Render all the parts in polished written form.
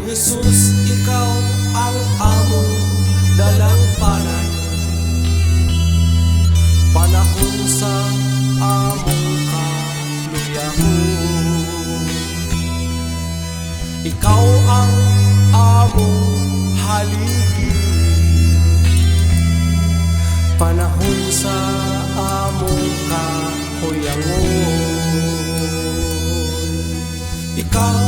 Jesus, ikaw ang among dalangpanan panahon sa among kaluyahon. Ikaw ang among haligi panahon sa among kahuyangon. Ikaw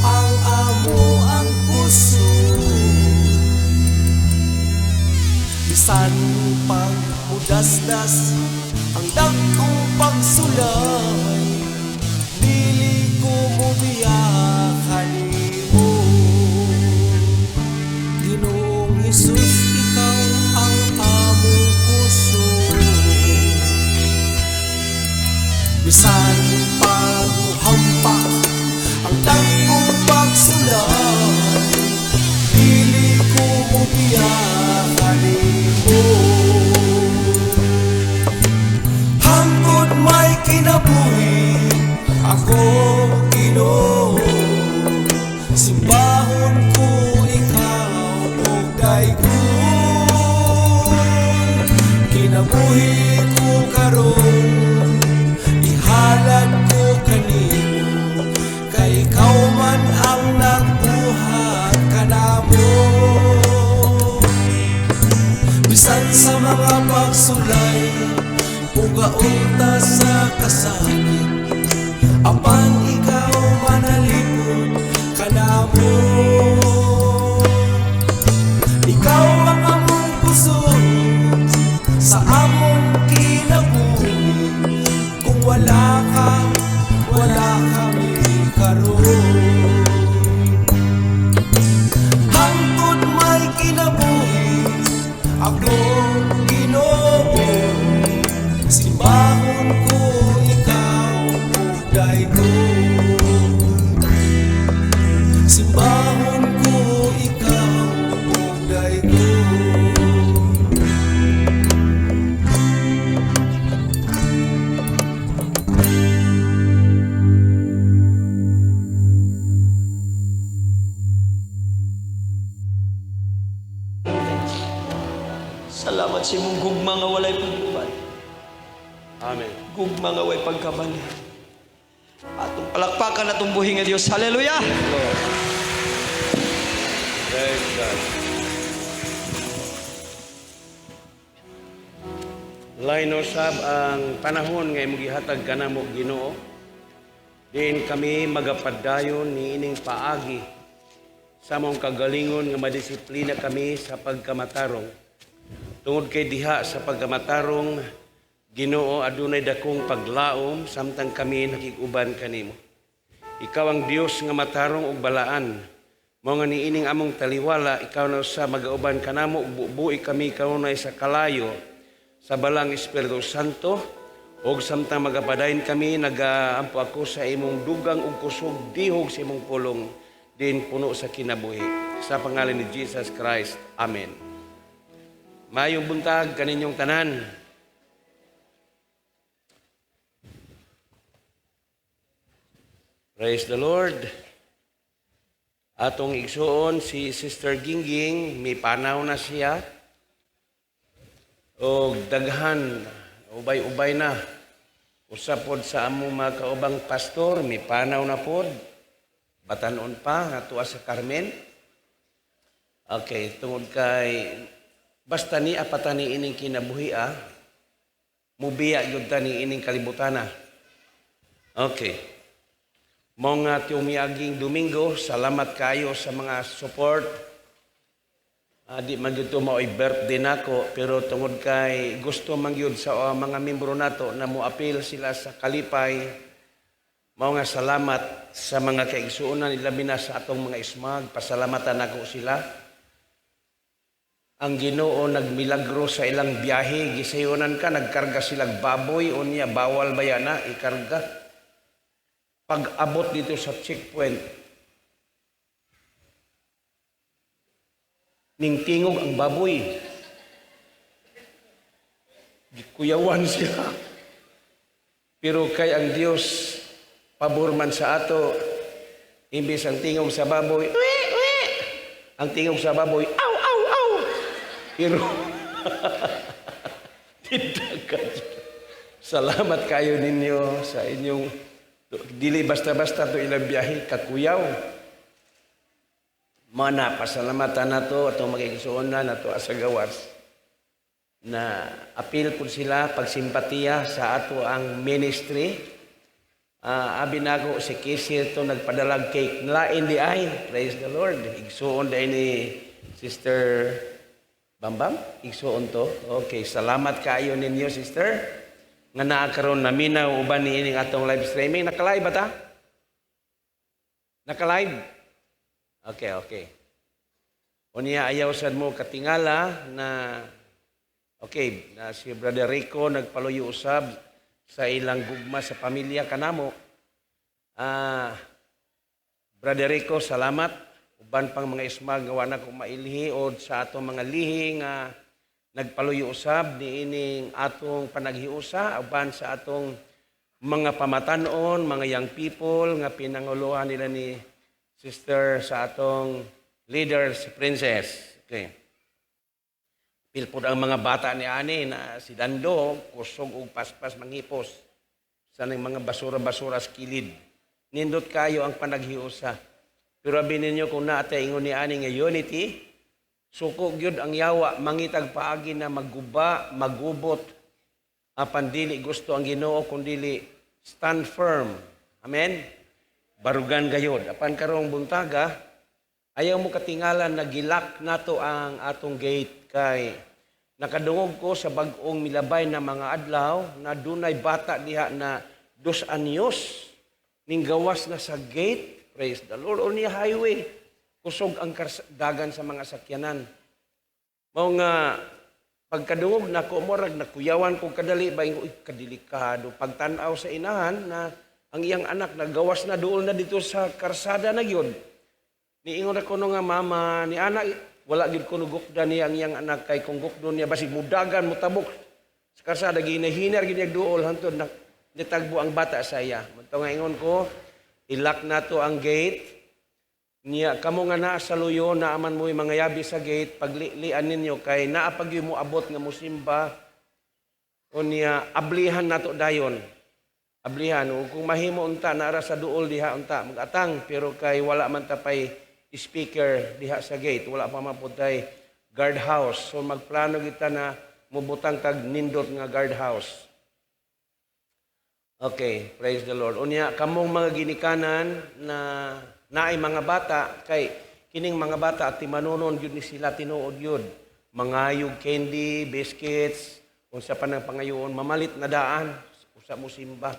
ang amoang kusog bisan pag mudasdas ang dagkong pagsulay, dili ko mobiya kanimo. Ginoong Hesus, ikaw ang among kusog bisan pag muhampak ang dagkong pagsulay, dili ko mobiya kanimo. Hangtod may kinabuhi ako, Ginoo, simbahon ko ikaw og daygon. Kinabuhi ko karon ihalad ko kanimo, kay ikaw man ang nagbuhat kanamo. Bisan sa mga pagsulay, pugaon ta sa kasakit, apan ikaw manalipod kanamo. Ikaw ang among kusog sa among kinabuhi. Kung wala ka, wala kami karon. Hangtod may kinabuhi ako, Ginoo, simbahon ko ikaw ug daygon. Simbahon ko ikaw ug daygon. Salamat sa imong gugma nga walay paglubad. Amen. Gugma nga walay pagkabali. Atong palakpakan atong buhi nga Dios. Hallelujah! Lord. Praise God. Lain usab ang panahon nga imong gihatag kanamo, Ginoo. Diin kami magapadayon niining paagi sa among kagalingon nga madisiplina kami sa pagkamatarong. Tungod kay diha sa pagkamatarong, Ginoo, adunay dakong paglaom samtang kami nakig-uban kanimo. Ikaw ang Dios nga matarong ug balaan. Mao nga niining among taliwala, ikaw na usa magauban kanamo ug bubuhi kami kanunay sa kalayo sa Balaang Espiritu Santo. Ug samtang magapadayon kami, nagaampo ako sa imong dugang ug kusog dihog sa imong pulong din puno sa kinabuhi. Sa pangalan ni Jesus Christ. Amen. Maayong buntag kaninyong tanan. Praise the Lord. Atong igsuon si Sister Gingging, may panaw na siya. Og daghan, ubay-ubay na. Usa pod sa among mga kaubang pastor, may panaw na pod. Batanon pa, atua sa Carmen. Okay, tungod kay basta ni apatan ni ining kinabuhi ah, mubiya gyud ta ni ining kalibutana. Okay. Mao nga tumiaging Domingo, salamat kayo sa mga support. Di man gyud to mao'y birthday nako, pero tungod kay gusto man gyud sa mga membro nato na moapil sila sa kalipay. Mao nga salamat sa mga kaigsuonan, ilabi na sa atong mga ismag, pasalamatan nako sila. Ang Ginoo nagmilagro sa ilang biyahe, gisayonan ka nagkarga silang baboy, unya bawal ba yan na ikarga. Pag-abot dito sa checkpoint, ningtingog ang baboy. Gikuyawan siya. Pero kay ang Dios pabor man sa ato, imbis ang tingog sa baboy, uwi, uwi, Ang tingog sa baboy, "Aw, aw, aw!" Pero tindagan. Salamat kayo ninyo sa inyong dili basta-basta to ilang biyahe kakuyaw. Mana pasalamatan nato atong magigsuonan nato sa gawas na apil pud sila pagsimpatiya sa ato ang ministry. Abi nako si Casey to nagpadalag cake. Lain di ay. Praise the Lord. Igsuon dahil ni Sister Bambam. Igsuon to. Okay, salamat kaayo ninyo, sister. Nga naa karon naminaw uban ni ining atong live streaming. Naka-live ba ta? Naka-live? Okay. Unya ayaw sad mo katingala na okay, na si Brother Rico nagpaluyo usab sa ilang gugma sa pamilya kanamo. Brother Rico, salamat. Uban pang mga ismag nga wa na ko mailhi o sa atong mga lihi nga nagpaluyo usab niining atong panaghiusa uban sa atong mga pamatanon, mga young people nga pinanguluhan nila ni sister sa atong leader, si Princess. Okay. Pilpod ang mga bata ni ani na si Dando, kusog og paspas manghipos sa ning mga basura-basura sa kilid. Nindot kayo ang panaghiusa. Pero abi ninyo kung naatay ingon ni ani nga unity, suko gyud ang yawa mangitag paagi na magguba, magubot. Apan dili gusto ang Ginoo kung dili stand firm. Amen. Barugan gayod. Apan karong buntaga, ayaw mo katingalan na gi-lock nato ang atong gate kay nakadungog ko sa bag-ong milabay na mga adlaw na dunay bata diha na 2 anyos ning gawas na sa gate. Praise the Lord. O niya highway. Kusog ang dagan sa mga sakyanan. Mao nga pagkadungog nako, murag nakuyawan ko kadali ba, ingon, "Uy, kadelikado." Pagtan-aw sa inahan na ang iyang anak nagawas na, duol na dito sa karsada na gyud. Niingon ako no nga mama ni anak, wala gyud kuno gukda niya ang iyang anak kay kung gukdon niya basig mudagan, mutabok sa karsada. Ginahinar gyud niya duol hantod na nitagbo ang bata sa iya. Mao nga ingon ko, i-lock nato ang gate niya. Kamo nga naa sa luyo, naaman mo yung mga yabi sa gate, paglilian ninyo kay naa pag mo abot nga musimba. O niya ablihan nato dayon, ablihan o kung mahimo unta naara sa duol diha unta magatang, pero kay wala man ta pay speaker diha sa gate, wala pa man pud tay guard house, so magplano kita na mubutang tag nindot nga guard house. Okay, praise the Lord. Unya, kamong mga ginikanan na naay mga bata, kay kining mga bata at timanunon gyud ni sila tinuod gyud. Mangayog candy, biscuits, unsa pa nang pangayoon, mamalit na daan usa mo simba.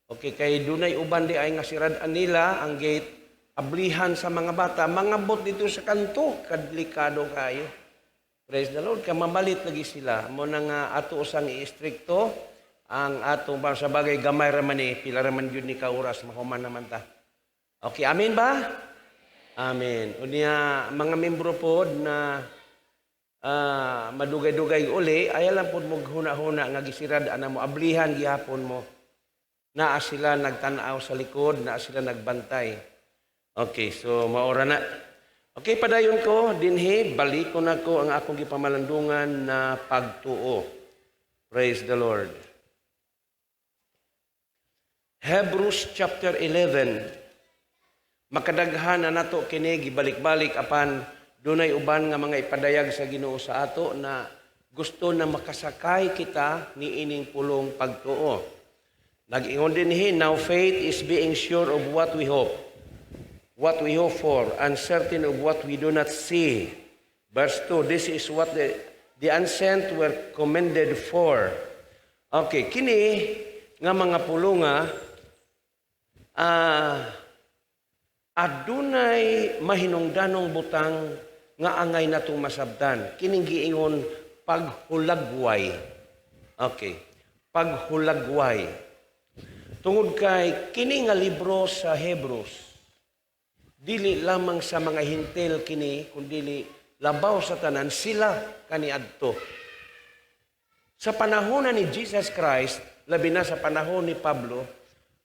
Okay, kay dunay uban di ay nga sirad nila ang gate, ablihan sa mga bata, mangabot dito sa kanto, kadelikado kayo. Praise the Lord, kamamalit lagi sila. Mo na nga ato usang i-istrikto ang atong ba sa bagay gamay ra man ni, pila ra man gyud ni ka oras, mahuman naman ta. Okay, amen ba? Amen. Unya mga membro pod na madugay-dugay uli, ayaw lang pod mo huna-huna nga gisirad ana mo, ablihan gihapon mo. Naa sila nagtanaw sa likod, naa sila nagbantay. Okay, so maora na. Okay, padayon ko dinhi, balikon nako ang akong gipamalandungan na pagtuo. Praise the Lord. Hebrews chapter 11. Makadaghan na nato kini gibalik-balik, apan dunay uban nga mga ipadayag sa Ginoo sa ato na gusto na makasakay kita niining pulong pagtuo. Nag-ingon dinhi, "Now faith is being sure of what we hope for, and certain of what we do not see." Verse 2, "This is what the ancient were commended for." Okay, kini nga mga pulunga, adunay mahinungdanong butang nga angay natong masabtan. Kining giingon paghulagway. Okay. Paghulagway. Tungod kay kini nga libro sa Hebrews, dili lamang sa mga Hentil kini, kundili labaw sa tanan sila kaniadto. Sa panahon na ni Jesus Christ, labi na sa panahon ni Pablo,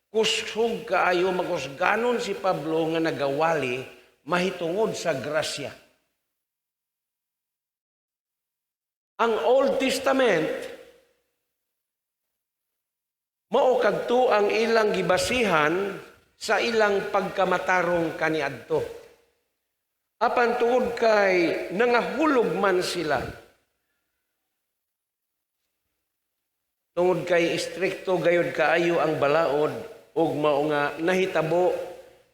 kusog kaayo maghusganon si Pablo nga nagawali. Mahitungod sa grasya. Ang Old Testament mao kadto ang ilang gibasihan sa ilang pagkamatarong kaniadto. Apan tungod kay nangahulog man sila, tungod kay istrikto gayud kaayo ang balaod ug mao nga nahitabo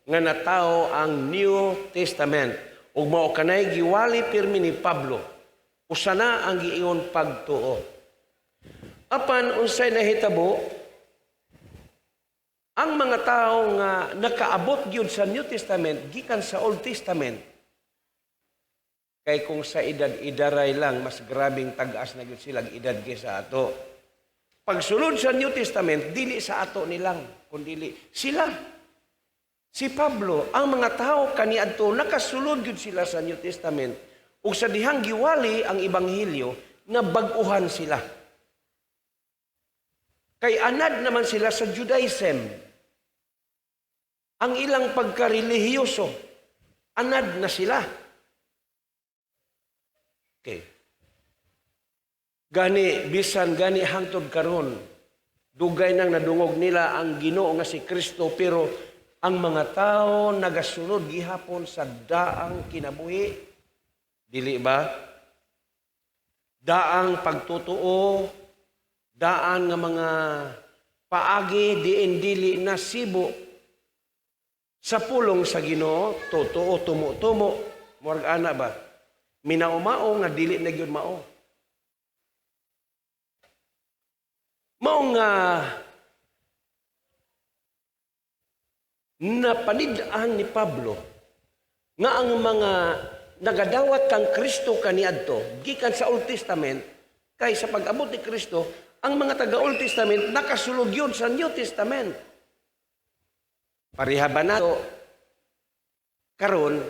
nga natawo ang New Testament ug mao kanay giwali pirmi ni Pablo, usa na ang giingon pagtuo. Apan unsay nahitabo, ang mga tawo nga nakaabot gyud sa New Testament gikan sa Old Testament, kay kung sa edad idaray lang, mas grabing tag-as na gyud sila edad kaysa ato. Pagsulod sa New Testament, dili sa ato nilang, kundili sila. Si Pablo, ang mga tao kaniadto nakasulod gyud sila sa New Testament ug sa dihang giwali ang ebanghelyo, nabag-uhan sila. Kay anad naman sila sa Judaism. Ang ilang pagkarelihiyoso, anad na sila. Okay. Gani, bisan gani hangtod karon, dugay nang nadungog nila ang Ginoo nga si Kristo, pero ang mga tao nagasunod gihapon sa daang kinabuhi. Dili ba? Daang pagtutuo, daan nga mga paagi diin dili na sibo sa pulong sa Ginoo, totoo tumo-tumo, murag ana ba? Minaumao nga dili na gyud mao. Mao nga napanid-an ni Pablo nga ang mga nagadawat kang Kristo kaniadto gikan sa Old Testament, kay sa pag-abot ni Kristo ang mga taga Old Testament nakasulod yun sa New Testament. Pareha ba nato karon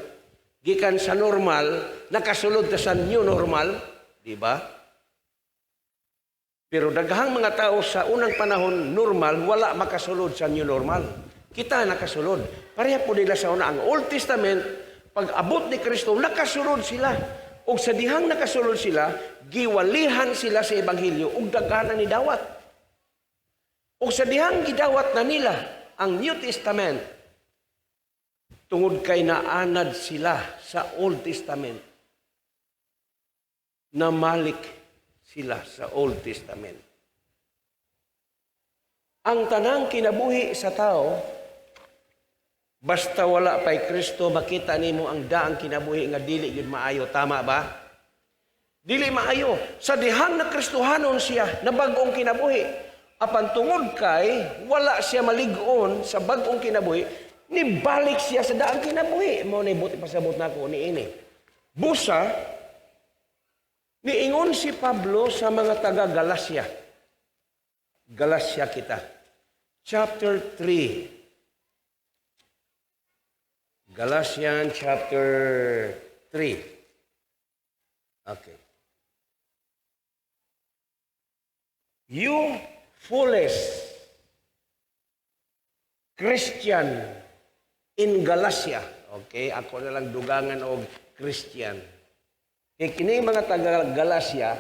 gikan sa normal nakasulod ta sa new normal, di ba? Pero daghang mga tao sa unang panahon normal wala makasulod sa new normal. Kita nakasulod. Pareha po nila sa una ang Old Testament, pag abot ni Kristo nakasulod sila. Og sa dihang nakasulod sila, giwalihan sila sa ebanghelyo ug daghanan ni dawat. Og sa dihang gidawat na nila ang New Testament, tungod kay naanad sila sa Old Testament, namalik sila sa Old Testament. Ang tanang kinabuhi sa tao, basta wala pa'y Kristo, makita nimo ang daang kinabuhi nga dili gyud maayo. Tama ba? Dili maayo. Sa dihang na Kristohanon siya na bag-ong kinabuhi, apan tungod kay wala siya malig-on sa bag-ong kinabuhi, nibalik siya sa daang kinabuhi. Mao ni buti pasabot nako niini. Busa, niingon si Pablo sa mga taga Galacia. Galacia kita. Chapter 3. Galatians chapter 3. Okay. You foolish Christian in Galatia. Okay, ako na lang dugangan og Christian. Kay kini mga taga Galatia,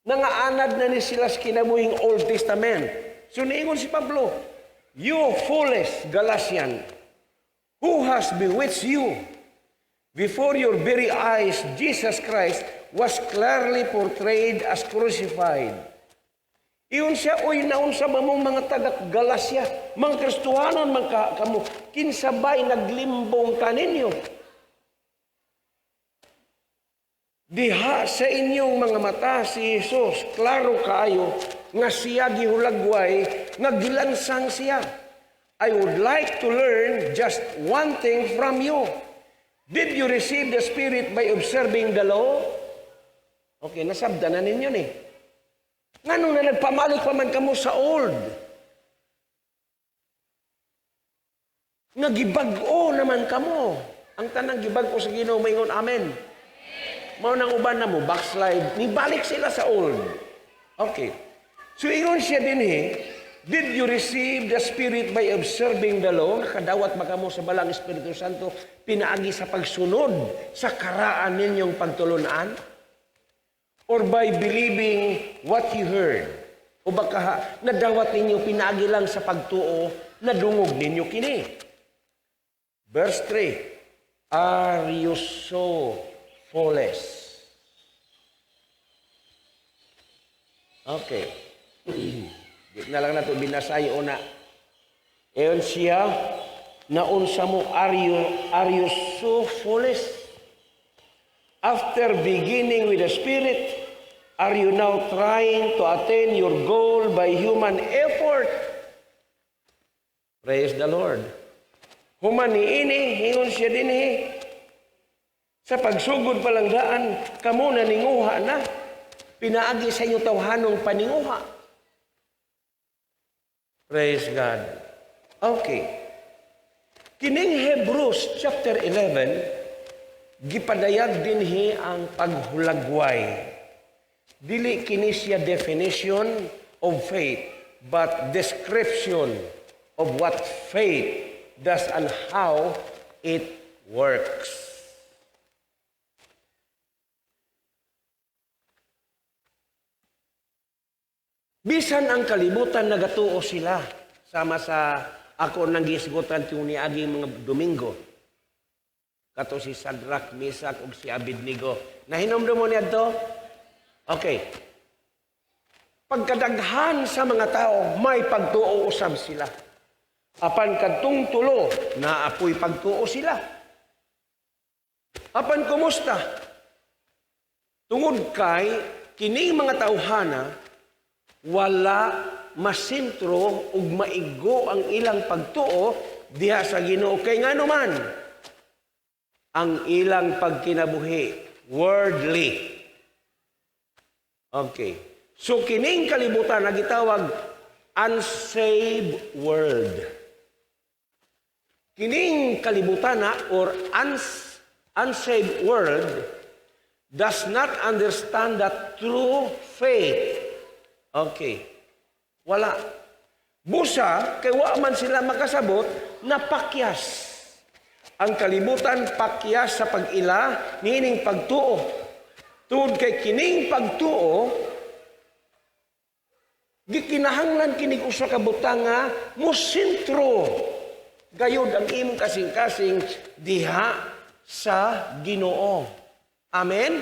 nangaanad na ni sila sa kinabuhing Old Testament. So niingon si Pablo, you foolish Galatian, who has bewitched you? Before your very eyes, Jesus Christ was clearly portrayed as crucified. Iyon siya, uy, naunsa ba mong mga taga-Galacia, mga Kristohanon man kamo, kinsabay naglimbong kaninyo. Diha sa inyong mga mata si Jesus, klaro kaayo, nga siya gihulagway, nga gilansang siya. I would like to learn just one thing from you. Did you receive the Spirit by observing the law? Okay, nasabda na ninyo ni. Nganong na nagpamalik pa man kamo sa old? Nga gibag-o naman kamo. Ang tanang gibag-o sa Ginoo maingon amen. Mao nang uban na mo backslide, nibalik sila sa old. Okay. So ingon siya dinhi, Did you receive the Spirit by observing the law? Nakadawat ba kamo sa Balaang Espiritu Santo pinaagi sa pagsunod sa karaan ninyong pagtulunan? Or by believing what you heard? O baka nadawat ninyo pinaagi lang sa pagtuo, nadungog ninyo kini? Verse 3, "Are you so foolish?" Okay. Di na lang nato binasay una. Ayon siya, naunsa mo, are you so foolish? After beginning with the Spirit, are you now trying to attain your goal by human effort? Praise the Lord. Human niini, ingon siya dinhi. Sa pagsugod pa lang daan, kamo na ninguha na. Pinaagi sa inyo tawhanong paninguha. Praise God. Okay. Kining Hebrews chapter 11, gipadayag dinhi ang paghulagway. Dili kini siya definition of faith, but description of what faith does and how it works. Bisan ang kalibutan nagatuo sila, sama sa ako nang gisgutan yung niaging mga Domingo. Kato si Shadrach, Mesach ug si Abednego. Nahinomdum mo niadto? Okay. Pagkadaghan sa mga tao, may pagtuo usab sila. Apan kadtong tulo, naapoy pagtuo sila. Apan kumusta? Tungod kay kining mga tawhana wala masentro ug maigo ang ilang pagtuo diha sa Ginoo, kay ngano man ang ilang pagkinabuhi worldly. Okay. So kining kalibutan nagitawag unsaved world. Kining kalibutan na or unsaved world does not understand that true faith. Okay. Wala. Busa, kay wa man sila makasabot, napakyas. Ang kalibutan pakyas sa pag-ila niining pagtuo. Tungod kay kining pagtuo, gikinahanglan kinig usa ka butang nga mosentro gayud ang imong kasing-kasing diha sa Ginoo. Amen.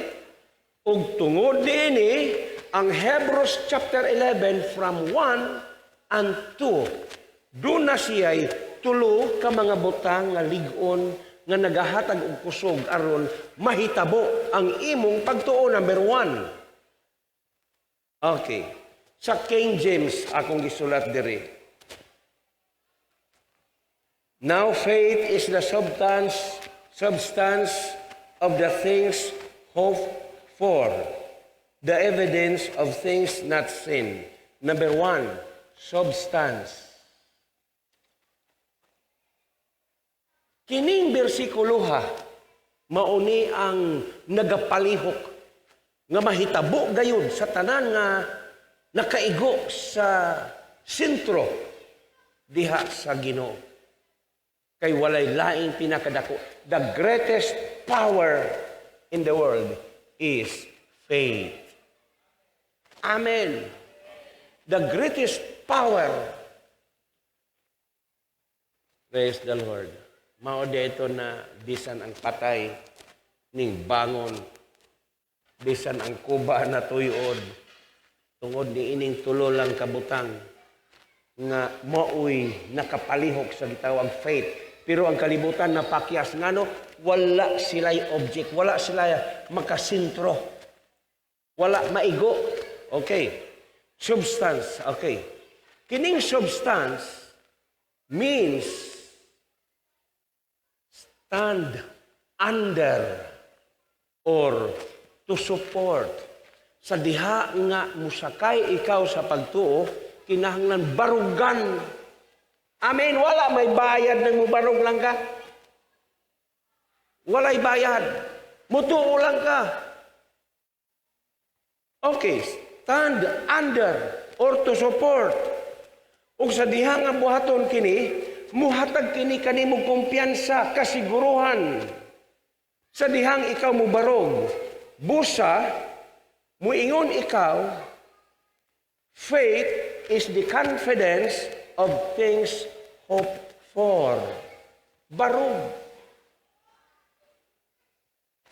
Ug tungod niini ang Hebrews chapter 11 from 1 and 2, doon na siya'y tulo ka mga butang nga lig-on nga nagahatag og kusog aron mahitabo ang imong pagtuo. Number 1. Okay. Sa King James akong gisulat diri. Now faith is the substance of the things hoped for, the evidence of things not seen. Number 1, substance. Kining bersikulo ha, mauni ang nagapalihok nga mahitabo gayud sa tanan nga nakaigo sa sentro diha sa Ginoo. Kay walay laing pinakadako. The greatest power in the world is faith. Amen. The greatest power. Praise the Lord. Mao dito na bisan ang patay ning bangon, bisan ang kuba na tuyod, tungod ni ining tulo lang kabutang nga maoy nakapalihok sa gitawag faith. Pero ang kalibutan napakyas ngano wala sila'y object, wala sila makasentro, wala maigo. Okay. Substance. Okay. Kining substance means stand under or to support. Sa diha nga musakay ikaw sa pagtuo, kinahanglan barugan. Amen. Wala may bayad nang mubarog lang ka. Walay bayad. Mutuo lang ka. Okay. Stand under or to support. Ug sa diha nga buhaton kini, muhatag kini kanimo kumpiyansa, kasiguruhan. Sa dihang ikaw mubarog, busa, muingon ikaw, faith is the confidence of things hoped for. Barog.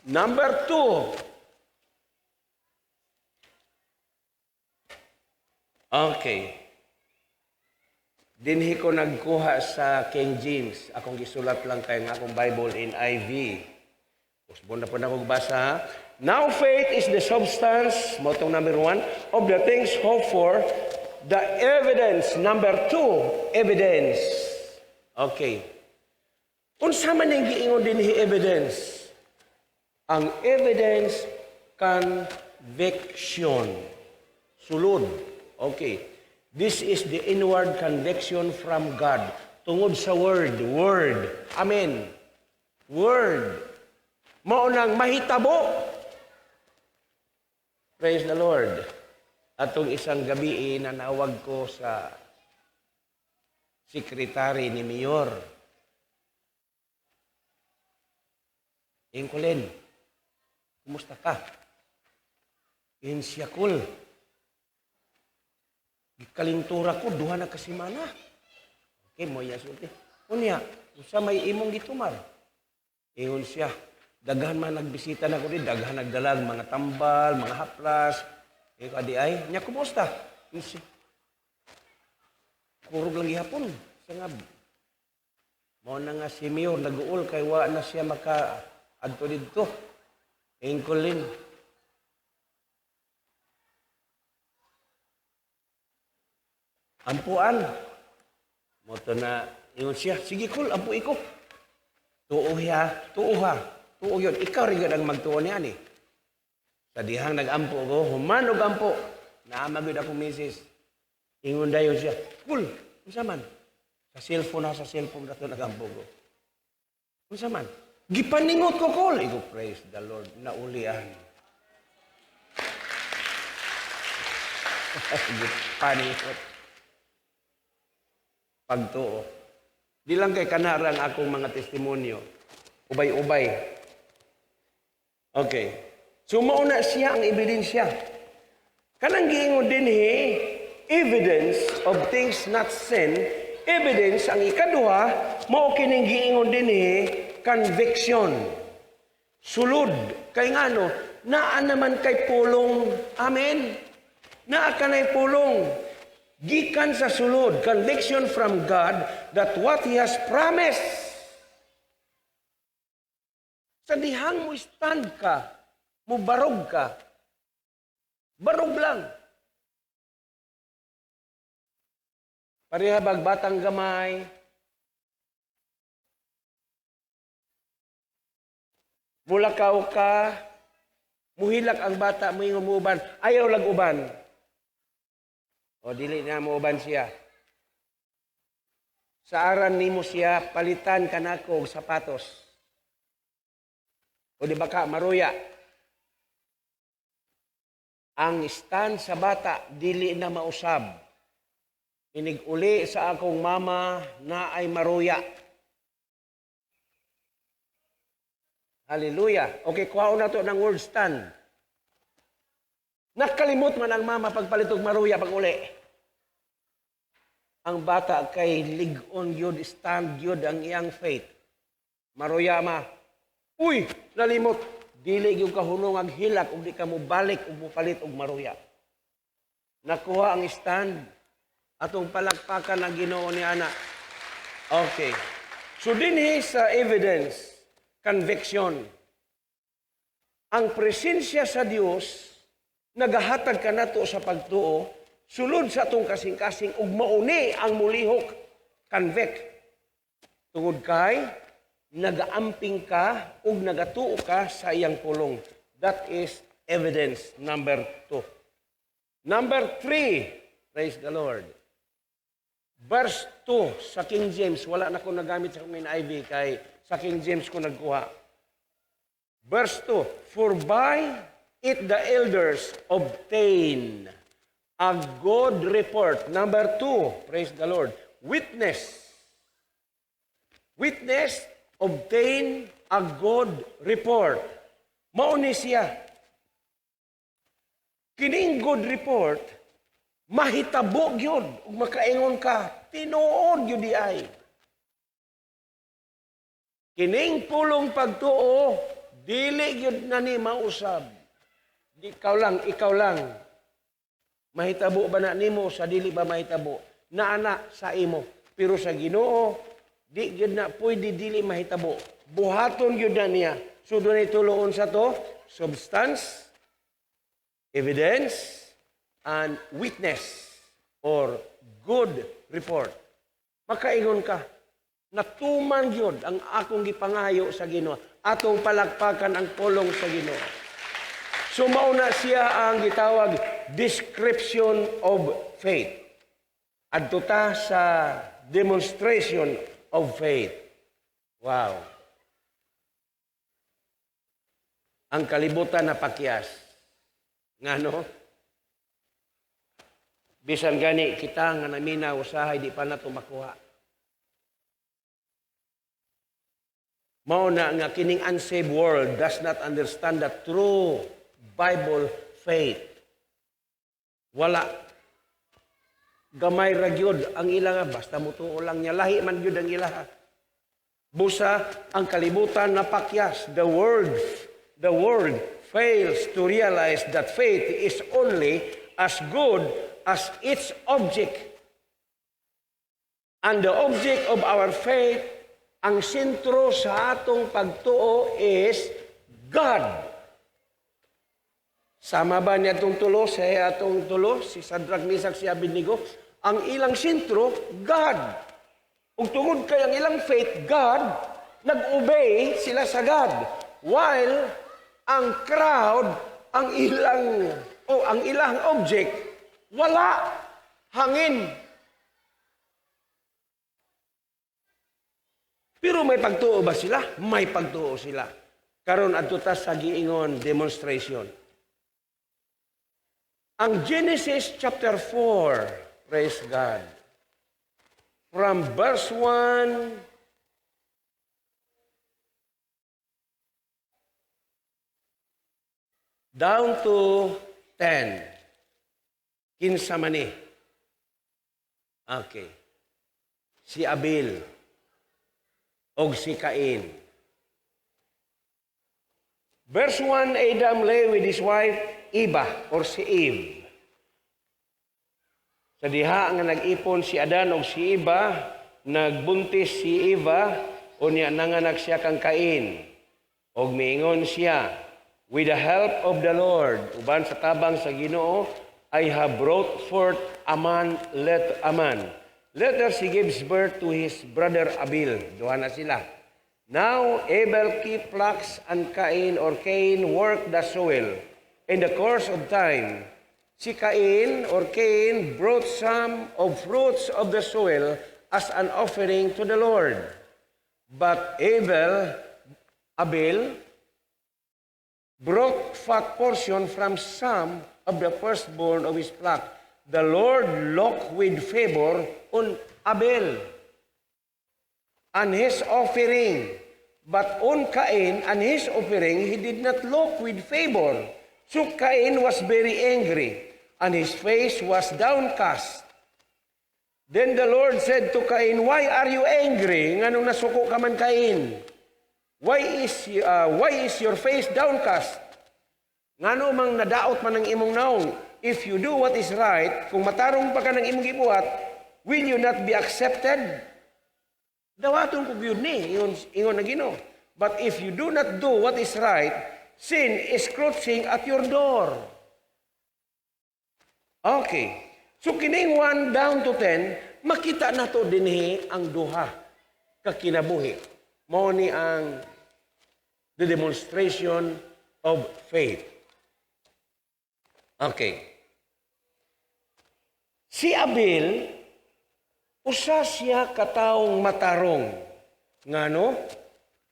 Number two. Okay. Dinhi ko nagkuha sa King James. Akong gisulat lang kay nga akong Bible NIV. Usbon na po na akong basa, ha? Now faith is the substance, mao tong number one, of the things hoped for, the evidence, number two, evidence. Okay. Unsa man yung giingon dinhi evidence? Ang evidence, conviction. Sulod. Okay. This is the inward conviction from God. Tungod sa word, word. Amen. Word. Mao nang mahitabo. Praise the Lord. Atong isang gabi, nanawag ko sa sekretary ni Mayor. Ingkulen, kumusta ka? Insyakul. Gikalintura ko, 2 na kasimana. Okay, mo iya sulti. Unya, usa may imong gitumar? Ingon siya, daghan man nagbisita na ko di, daghan nagdalag, mga tambal, mga haplas. Ko adi ay, nya kumusta? Ingon siya, kurog lang gihapon. Sa nga, mao na nga si Mayor, nag-uol kay wa na siya maka adto didto. Ingkulin. Ampuan. Moto na, ingon siya, sige kul, ampu iko. Tuo siya, tuo ha. Tuo yun. Ikaw rin yun ang magtuo niya ni. Sa dihang nag-ampo ko, human og ampo. Naama gyud akong misis. Ingon dayon siya, kul, unsa man? Sa cellphone ha, sa cellphone dato nag-ampo ko. Unsa man? Gipaningot ko kul. Igo, praise the Lord, naulian. Gipaningot. Pagtuo. Di lang kay kanarang akong mga testimonyo. Ubay-ubay. Okay. So mauna siya ang ebidensya. Kanang giingon dinhi, evidence of things not seen, evidence ang ikaduha, mao kining giingon dinhi, conviction. Sulod. Kay ngano, naa naman kay pulong. Amen. Naa kanay pulong. Gikan sa sulod, conviction from God that what He has promised. Sa dihang mo stand ka, mo barog ka, barog lang. Pareha bag batang gamay, mulakaw ka, muhilak ang bata, muingon mo uban, ayaw lag uban. O dili na mo uban siya. Sa aran nimo siya, palitan kanako og sapatos. O di ba ka maruya? Ang stand sa bata dili na mausab. Inig-uli sa akong mama na ay maruya. Hallelujah. Okay, kuhaon na to ng word stand. Nakalimot man ang mama pagpalit og maruya pag uli. Ang bata kay lig-on yun, stand yun ang iyang faith. Maruya ma. Uy, nalimot. Dili yung kahunong ang hilak ug di ka mobalik ug mopalit og maruya. Nakuha ang stand. Atong palakpakan ang Ginoo ni ana. Okay. So dinhi sa evidence, conviction. Ang presensya sa Dios nagahatag kanato sa pagtuo, sulod sa atong kasing-kasing ug mauni ang mulihok, convict. Tungod kay nagaamping ka ug nagatuo ka sa iyang pulong. That is evidence number 2. Number 3, praise the Lord. Verse 2 sa King James, wala na ko nagamit sa akong NIV kay sa King James ko nagkuha. Verse 2, for by it the elders obtain A good report. Number two, praise the Lord. Witness. Witness, obtain a good report. Mao ni siya. Kining good report, mahitabo gyud ug makaingon ka, tinuod gyud diay. Kining pulong pagtuo, dili gyud na ni mausab. Di ikaw lang, ikaw lang. Mahitabo ba na nimo sa dili ba mahitabo? Naa na sa imo. Pero sa Ginoo, di gyud na pwede dili mahitabo. Buhaton gyud na niya. So dunay tulo unsa to, substance, evidence, and witness or good report. Makaingon ka, natuman gyud ang akong gipangayo sa Ginoo. Atong palakpakan ang pulong sa Ginoo. So mauna siya ang gitawag description of faith. Adto ta sa demonstration of faith. Wow. Ang kalibutan na pakyas. Ngano? Bisan gani kita nga naminaw usahay di pa nato makuha. Mao na nga kining unsaved world does not understand the true Bible faith. Wala. Gamay ra gyud ang ila, basta mutuo lang niya, lahi man gyud ang ilaha. Busa ang kalibutan napakyas. The world fails to realize that faith is only as good as its object. And the object of our faith, ang sentro sa atong pagtuo, is God. Sama ba niya itong tulo, sa atong tulo, si Shadrach, Meshach, si Abednego, ang ilang sentro, God. Ug tungod kay ang ilang faith, God, nag-obey sila sa God. While ang crowd, ang ilang object, wala, hangin. Pero may pagtuo ba sila? May pagtuo sila. Karon adto ta sa giingon demonstration. Ang Genesis chapter 4, praise God. From verse 1 down to 10. Kinsa man ni? Okay. Si Abel og si Cain. Verse 1, Adam lay with his wife Eva or si Eve. Sa diha nga nag-ipon si Adan og si Eva, nagbuntis si Eva, unya nanganak siya kang Cain. Og miingon siya, "With the help of the Lord," uban sa tabang sa Ginoo, "I have brought forth a man, let a man." Later she gives birth to his brother Abel. Duha na sila. Now Abel keep flocks and Cain or Cain work the soil. In the course of time, si Cain or Cain brought some of fruits of the soil as an offering to the Lord. But Abel brought fat portion from some of the firstborn of his flock. The Lord looked with favor on Abel and his offering. But on Cain and his offering, he did not look with favor. So Cain was very angry, and his face was downcast. Then the Lord said to Cain, "Why are you angry?" Nganong nasuko ka man, Cain? Why is your face downcast? Ngano mang nadaot man ang imong naong? If you do what is right, kung matarong pa ka ng imong gibuhat, will you not be accepted? Dawaton ko gyud ni, ingon na Ginoo. But if you do not do what is right, sin is crouching at your door. Okay. So kining 1 down to 10, makita nato dinhi ang duha ka kinabuhi. Mao ni ang the demonstration of faith. Okay. Si Abel, usa siya katawong matarong. Ngano?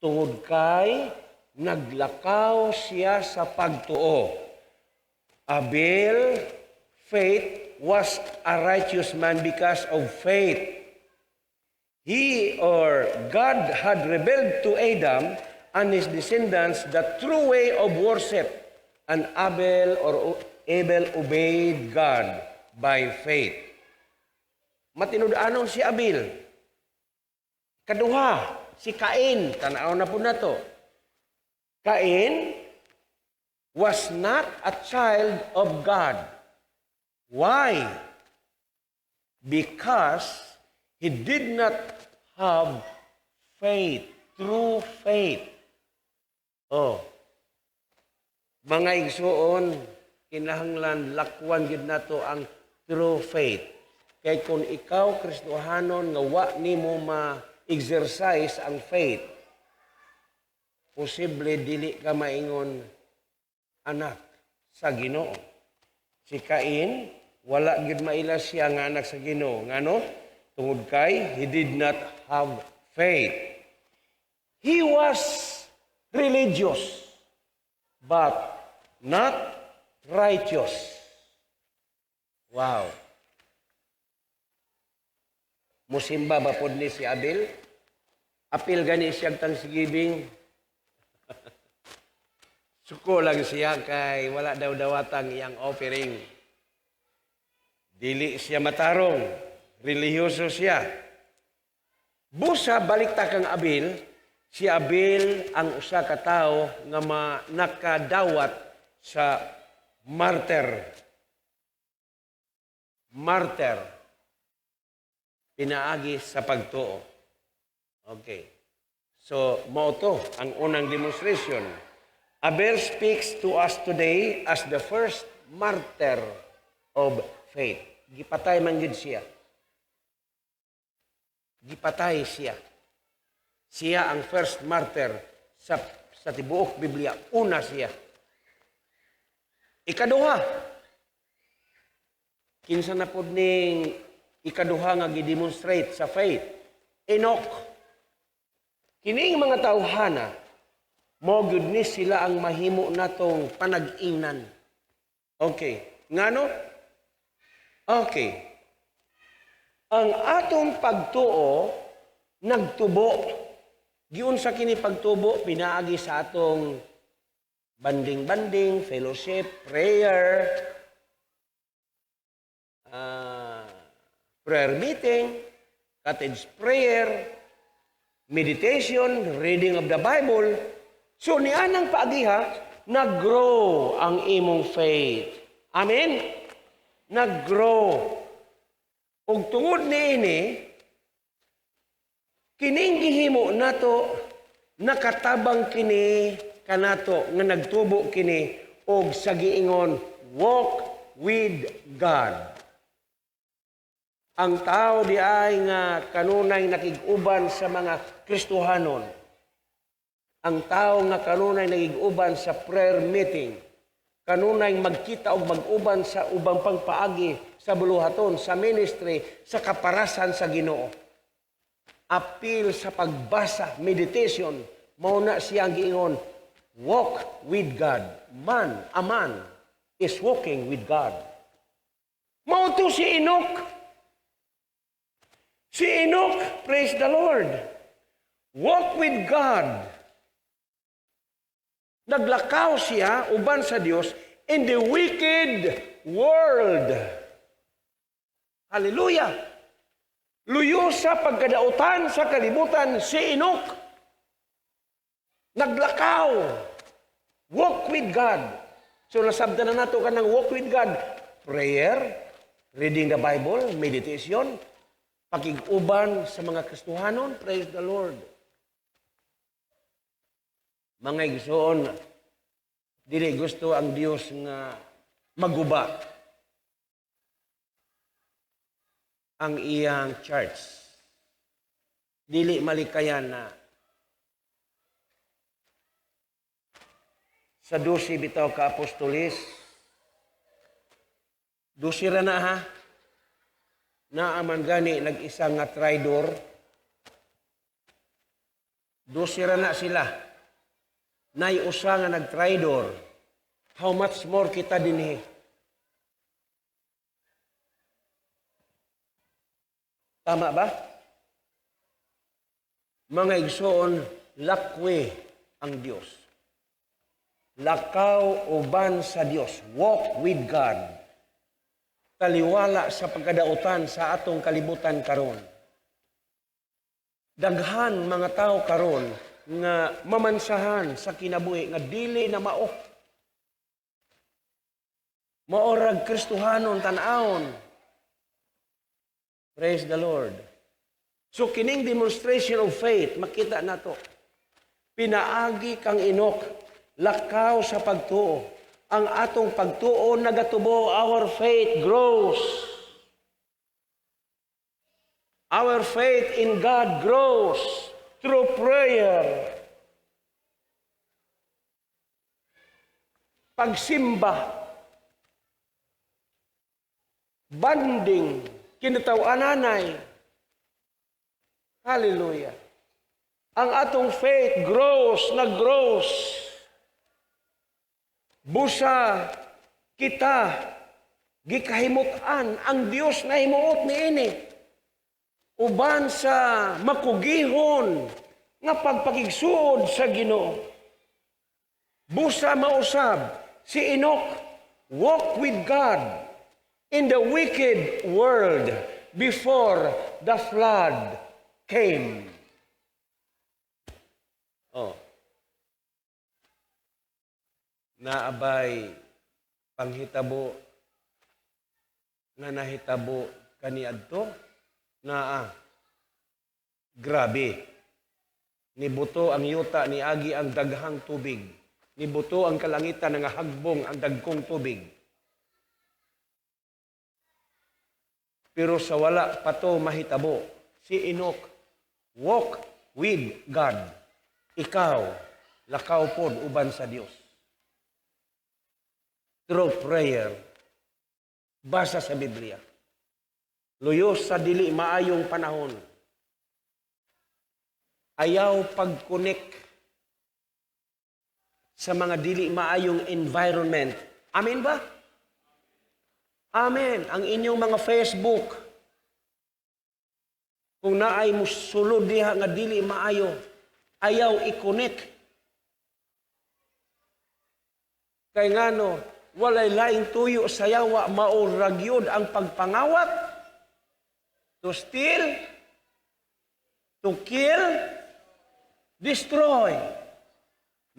Tungod kay naglakaw siya sa pagtuo. Abel faith was a righteous man because of faith. He or God had revealed to Adam and his descendants the true way of worship, and Abel or Abel obeyed God by faith. Matinud-anon si Abel. Kaduha, si Cain, tanaw na pud nato. Cain was not a child of God. Why? Because he did not have faith, true faith. Oh. Mga igsuon, kinahanglan lakwan gyud nato ang true faith. Kay kung ikaw Kristohanon nga wa nimo ma-exercise ang faith, posible dili ka maingon anak sa Ginoo. Si Cain, wala gyud maila siya nga anak sa Ginoo. Ngano? Tungod kay he did not have faith. He was religious, but not righteous. Wow. Musimba ba pod ni si Abel? Apil gani siya thanksgiving. Suko lang siya kay wala daw dawatang iyang offering. Dili siya matarong. Relihiyoso siya. Busa balik ta kang Abel, si Abel ang usa ka tawo nga nakadawat sa martyr. Martyr. Pinaagi sa pagtuo. Okay. So, mao to ang unang demonstration. Abel speaks to us today as the first martyr of faith. Gipatay man gyud siya. Gipatay siya. Siya ang first martyr sa tibuok Biblia. Una siya. Ikaduha. Kinsa na pod ning ikaduha nga gi-demonstrate sa faith? Enoch. Kining mga tawhana, mao gyud ni sila ang mahimo natong panag-ingnan. Okay. Ngano? Okay. Ang atong pagtuo nagtubo. Giunsa kini pagtubo? Pinaagi sa atong banding-banding, fellowship, prayer, prayer meeting, cottage prayer, meditation, reading of the Bible. So nianang paagiha, nag-grow ang imong faith. Amen? Nag-grow. Ug tungod niini, kining gihimo nato, nakatabang kini kanato nga nagtubo kini og sa giingon walk with God. Ang tao di ay nga kanunay nakig-uban sa mga Kristohanon. Ang tao nga kanunay nakig-uban sa prayer meeting. Kanunay magkita og mag-uban sa ubang pangpaagi sa buluhaton, sa ministry, sa kaparasan sa Ginoo. Apil sa pagbasa, meditation, mao na siya ang giingon, walk with God. Man, a man is walking with God. Mao to si Enoch. Si Enoch, praise the Lord. Walk with God. Naglakaw siya uban sa Dios in the wicked world. Hallelujah! Luyo sa pagkadautan sa kalibutan si Enoch. Naglakaw. Walk with God. So nasabtan na nato kanang walk with God. Prayer, reading the Bible, meditation, pakig-uban sa mga Kristohanon, praise the Lord. Mga igsoon, dili gusto ang Dios nga maguba ang iyang church. Dili malikayan na sa 12 bitaw ka apostolis, 12 ra na ha, naaman gani nag-isa nga traidor, 12 ra na sila, nay usa nga nagtraidor, how much more kita dinhi? Tama ba? Mga igsoon, lakwi ang Dios. Lakaw uban sa Dios. Walk with God. Taliwala sa pagkadautan sa atong kalibutan karon. Daghan mga tao karon nga mamansahan sa kinabuhi nga dili na mao. Maorag Kristohanon tan-awon. Praise the Lord. So kining demonstration of faith, makita nato. Pinaagi kang Enoch, lakaw sa pagtuo. Ang atong pagtuo nagatubo, our faith grows. Our faith in God grows through prayer. Pagsimba, banding, kinataw-ananay. Hallelujah. Ang atong faith grows, nag-grows. Busa kita gikahimut-an ang Dios na himuot niini uban sa makugihon nga pagpakigsuod sa Ginoo. Busa mausab si Enoch walk with God in the wicked world before the flood came. Oh. Naabay panghitabo nga nahitabo kaniadto? Naa. Grabe. Nibuto ang yuta, niagi ang daghang tubig. Nibuto ang kalangitan nga hagbong ang dagkong tubig. Pero sa wala pa to mahitabo, si Enoch walk with God. Ikaw, lakaw pod uban sa Dios. Through prayer, basa sa Biblia. Luyos sa dili maayong panahon. Ayaw pag-connect sa mga dili maayong environment. Amen ba? Amen. Ang inyong mga Facebook, kung naay musulod diha nga dili maayo, ayaw i-connect. Kay ngano, walay laing tuyo sa yawa, mao ra gyud ang pagpangawat, to steal, to kill, destroy.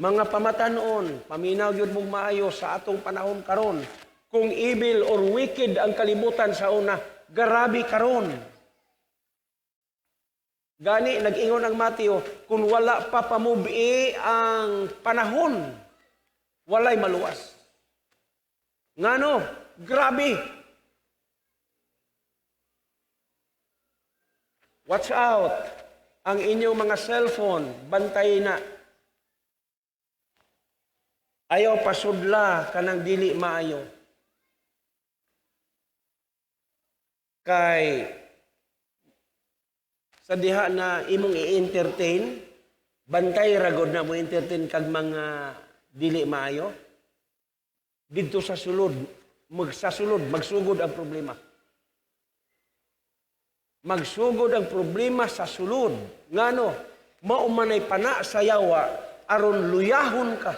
Mga pamatanon, paminaw gyud mong maayo sa atong panahon karon. Kung evil or wicked ang kalibutan sa una, garabi karon. Gani, nag-ingon ang Mateo, kung wala pa pamubi ang panahon, walay maluwas. Ngano? Grabe! Watch out! Ang inyong mga cellphone, bantay na. Ayaw pasudla kanang dili maayo. Kay sa diha na imong i-entertain, bantay ragod na mo entertain kag mga dili maayo. Didto sa sulod, magsasulod, magsugod ang problema. Magsugod ang problema sa sulod. Ngano, mao manay pana sa yawa aron luyahon ka.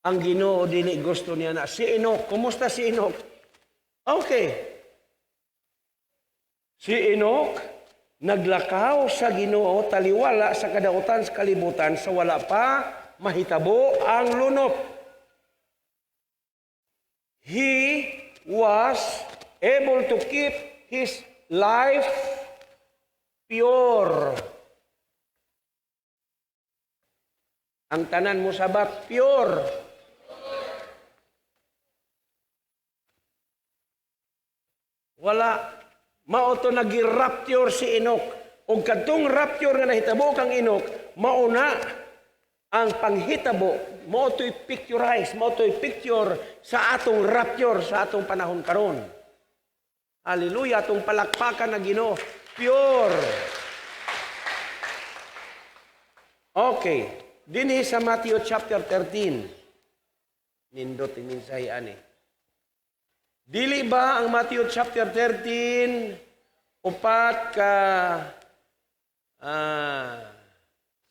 Ang Ginoo dili gusto niya na. Si Enoch, kumusta si Enoch? Okay. Si Enoch naglakaw sa Ginoo taliwala sa kadautan sa kalibutan sa wala pa mahitabo ang lunop. He was able to keep his life pure. Ang tanan mo sabat, pure. Wala. Mao to nagi-rapture si Enoch. Og kadtong rapture nga nahitabo kang Enoch, mao na ang panghitabo, mao to'y picturize, mao to'y picture sa atong rapture, sa atong panahon karon. Hallelujah, atong palakpakan na Ginoo. Pure. Okay. Dinhi sa Matthew chapter 13. Nindot mensahe ani. Dili ba ang Matthew chapter 13 upat ka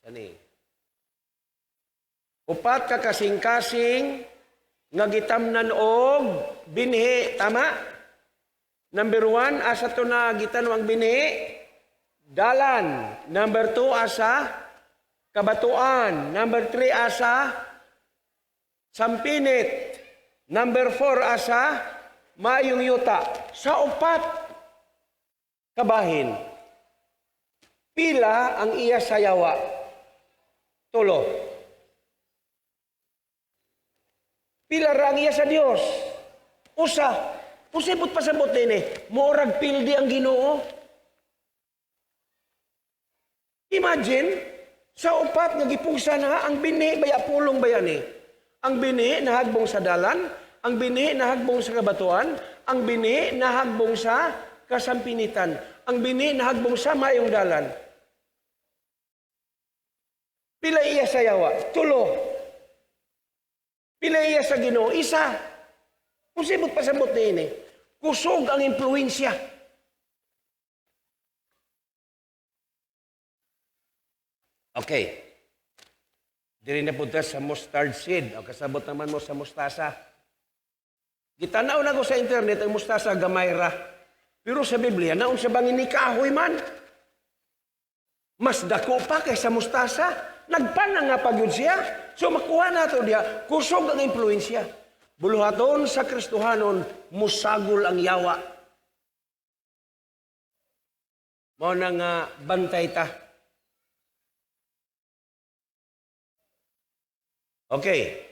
sani, upat ka kasing-kasing nga gitamnan og binhi, tama? Number 1, asa to na gitanom ang binhi? Dalan. Number 2, asa? Kabatuan. Number 3, asa? Sampinit. Number 4, asa? Maayong yuta. Sa upat kabahin, pila ang iya sayawa? Tulo. Pila ra ang iya sa Dios? Usa. Usibot pasabot din eh. Morag pildi ang Ginoo. Imagine, sa upat nga gipugsa na ang binhi, baya pulong baya ni. Ang binhi nahagbong sa dalan, ang binhi nahagbong sa kabatuan, ang binhi nahagbong sa kasampinitan, ang binhi nahagbong sa mayong dalan. Pila iya sa yawa? Tulo. Pila iya sa Ginoo? Isa. Kusibot pasabot ni ini. Kusog ang impluensya. Okay. Diri na punta sa mustard seed. O kasabot naman mo sa mustasa. Gitanaw na ko sa internet ang mustasa gamay ra. Pero sa Biblia, naon sa bangin ni kahoy man. Mas dako pa kaysa mustasa. Nagpana nga pa gyud siya. So makuha na to diya, kusog ang impluensya. Buluhaton sa Kristohanon, musagol ang yawa. Mao na nga bantay ta. Okay.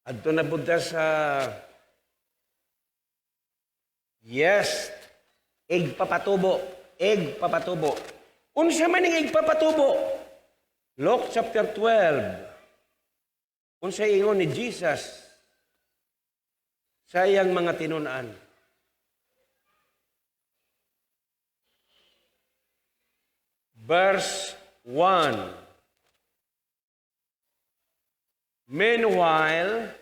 Adto na pud ta sa, yes, igpapatubo, igpapatubo. Unsa man ning igpapatubo? Luke chapter 12. Unsa ingon ni Jesus sa iyang mga tinun-an? Verse 1. Meanwhile,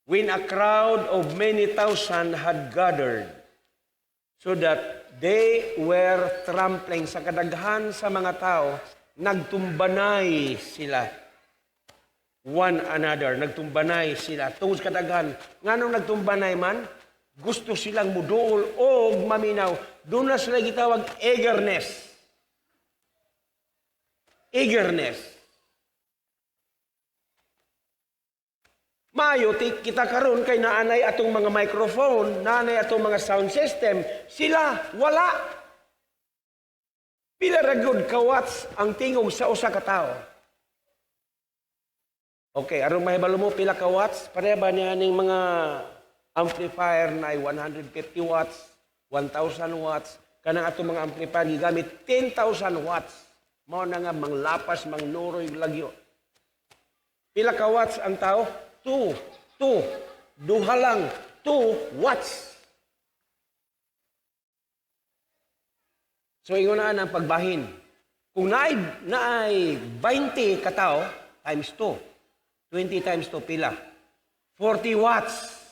when a crowd of many thousand had gathered, so that they were trampling, sa kadaghan sa mga tao, nagtumbanay sila one another, nagtumbanay sila. Tungod sa kadaghan, nganong nagtumbanay man, gusto silang muduol o maminaw. Doon na sila gitawag eagerness. Eagerness. Maayo ti kita karon kay naanay atong mga microphone, naanay atong mga sound system, sila wala. Pila ra gyud ka watts ang tingog sa usa ka tawo? Okay, aron mahibalo mo pila ka watts, pareha ba niya ning mga amplifier na ay 150 watts, 1,000 watts, kanang atong mga amplifier gigamit 10,000 watts. Mao na nga manglapas, mangnuroy lagyo. Pila ka watts ang tao? 2, 2, duha lang, 2 watts. So ingon na ang pagbahin. Kung naay 20 katao times 2, 20 times 2 pila? 40 watts.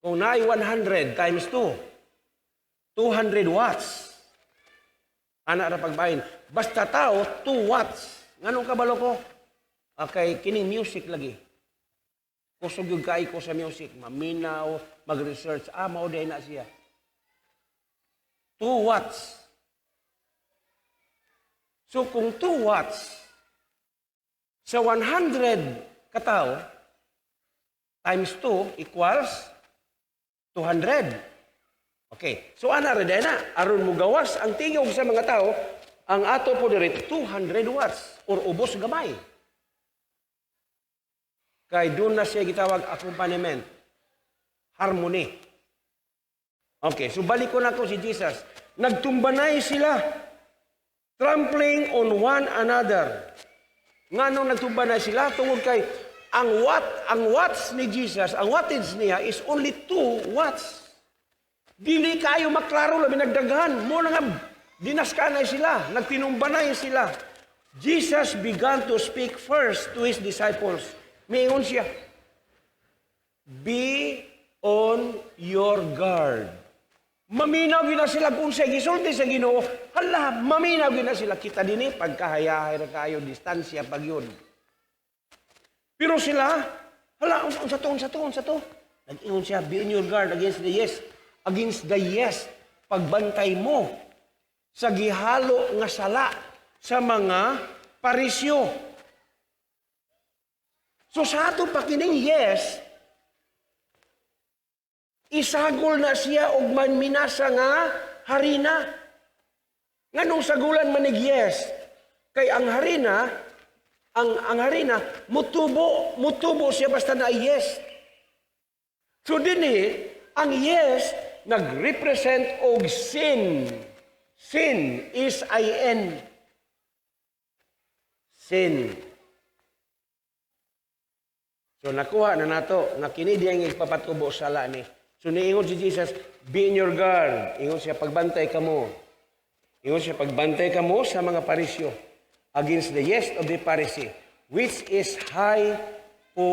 Kung naay 100 times 2, 200 watts. Ana ra pagbahin. Basta tao, 2 watts. Nganong kabalo ko? Okay, kining music lagi. Kusog yung kaay ko sa music. Maminaw, mag-research. Mao day na siya. 2 watts. So kung 2 watts sa 100 katao times 2 equals 200. Okay. So ana ra day na, aron mo gawas ang tingog sa mga tao, ang ato po diri 200 watts or ubos gamay. Kay doon na siya gitawag accompaniment, harmony. Okay, so balik ko na ko si Jesus. Nagtumbanay sila, trampling on one another. Nganong nagtumbanay sila? Tungod kay ang watts ni Jesus, ang wattage niya is only 2 watts. Dili kayo maklaro labi nagdaghan. Mo na nga dinaskanay sila, nagtinumbanay sila. Jesus began to speak first to his disciples. Miingon siya, "Be on your guard." Maminaw gyud na sila kung sa gisulti sa Ginoo. Hala, maminaw gyud na sila. Kita dinhi, pagkahayahay ra kayo, distansya pag yun. Pero sila, hala, unsa to, unsa to, unsa to? Nag-ingon siya, "Be on your guard against the yeast." Against the yeast. Pagbantay mo sa gihalo nga sala sa mga Parisyo. So sa ato pa kining yeast, isagol na siya og minasa nga harina. Nganong sagulan manig yeast? Kay ang harina, ang harina, mutubo, mutubo siya basta na yeast. So dinhi, ang yeast nag-represent og sin. Sin is I-N. Sin. So nakuha na nato nga kini diyang ipapatubo sala ni. So niingon si Jesus, "Be in your guard." Ingon siya, "Pagbantay kamo." Ingon siya, "Pagbantay kamo sa mga Parisyo, against the yeast of the Pharisee, which is hypocrisy."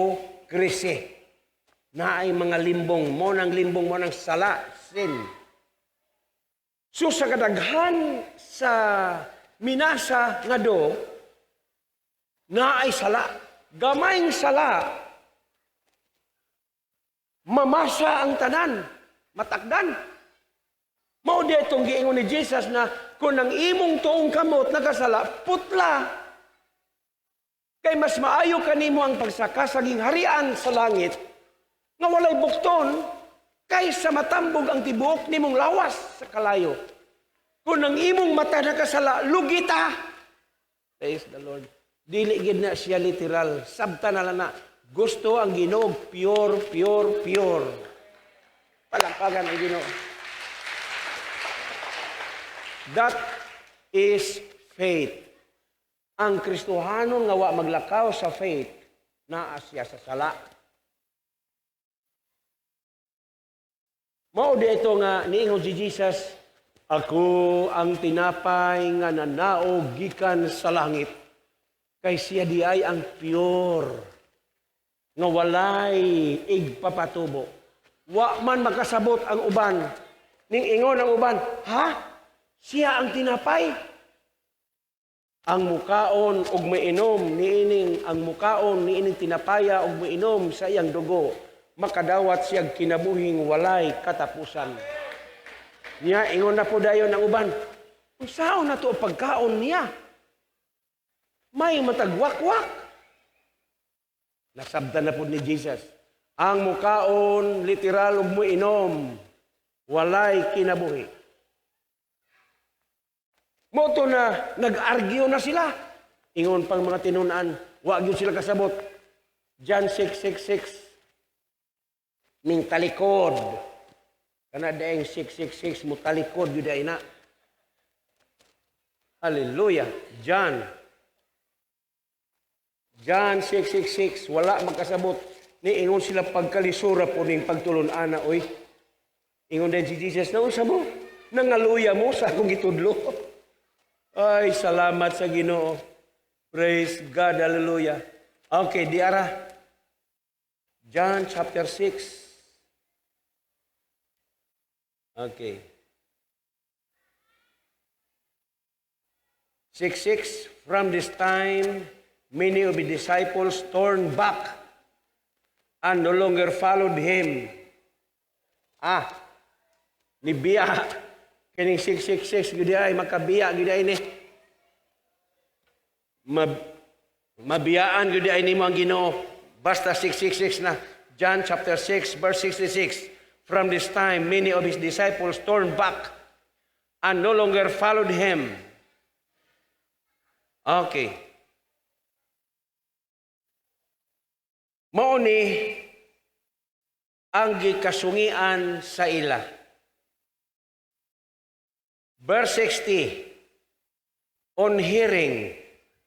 Naay mga limbong, mo nang limbong, mo nang sala, sin. So sa kadaghan sa minasa nga do, naay sala. Gamayng sala, mamasa ang tanan, matakdan. Mao di itong giingon ni Jesus na kung ang imong tuong kamot nakasala, putla. Kay mas maayo kanimo ang pagsaka sa gingharian sa langit nga walay bukton kaysa matambog ang tibuok nimong lawas sa kalayo. Kung ang imong mata nakasala, lugita. Praise the Lord. Dili gid na siya literal. Sabta na lang na. Gusto ang Ginoo pure, pure, pure. Palakpakan ang Ginoo. That is faith. Ang Kristohanon nga wa maglakaw sa faith, naa siya sa sala. Mao di ito nga niingon si Jesus, "Ako ang tinapay nga nanaog gikan sa langit." Kay siya di ay ang pure nga walay igpapatubo. Wa man makasabot ang uban. Ning ingon ang uban, "Ha? Siya ang tinapay?" Ang mukaon og mainom niining, ang mukaon niining tinapaya og mainom sa iyang dugo, makadawat siyag kinabuhing walay katapusan. Niya ingon na po dayon ang uban, "Unsaon na to pagkaon niya? May matagwakwak." Nasabtan na po ni Jesus. Ang mukaon literal og muinom, walay kinabuhi. Moto na nag-argue na sila. Ingon pang mga tinunan, wa gyud sila kasabot. John 6:66. Ning talikod. Kana daeng 666 mo talikod gyud ay na. Hallelujah. John. John 6:66, wala magkasabot. Ni ingon sila, "Pagkalisura po ning pagtulon-ana oy." Ingon din si Jesus, "Naunsa mo? Nangaluya mo sa akong gitudlo?" Ay, salamat sa Ginoo. Praise God, hallelujah. Okay, di ara. John chapter 6. Okay. 6:6. From this time, many of the disciples turned back and no longer followed him. Nibiya. Kining 666, gud ay makabiya gud ay ni. Mabiyaan gud ay nimo ang Ginoo. Basta 666 na. John chapter 6 verse 66. From this time, many of his disciples turned back and no longer followed him. Okay. Mao ni ang gikasungian sa ila. Verse 60, on hearing,